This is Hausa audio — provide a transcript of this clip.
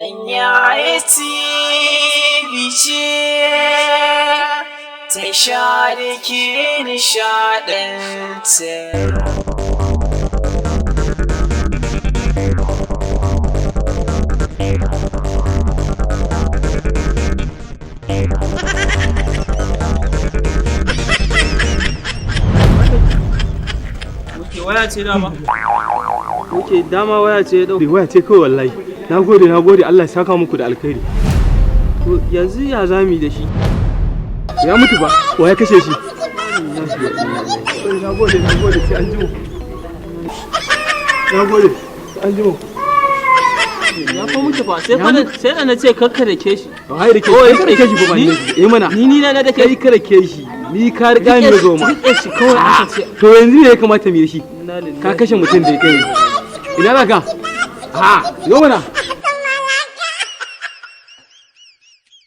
Yaya TV ce ta share ke nishaɗantar. Waya ce dama. Ok, dama waya ce ya dauka. Waya ce kawai wallahi. Nagode, nagode, Allah ya saka muku da alkhairi. To yanzu ya zami da shi? Ya mutu ba, wa ya kashe shi? Nagode, nagode, sai an jimo. Nagode, sai an jimo. Ya fa mutu fa, sai fa sai da na ce kakka da ke shi. Ai da ke, kai ka dake shi ba ni. Eh mana. Ni na da kai ka dake shi. Ni ka riga ni zo ma. Rike shi kawai aka ce. To yanzu me ya kamata mu yi shi? Ka kashe mutum da kai. Ina za ka? Ha, zo mana.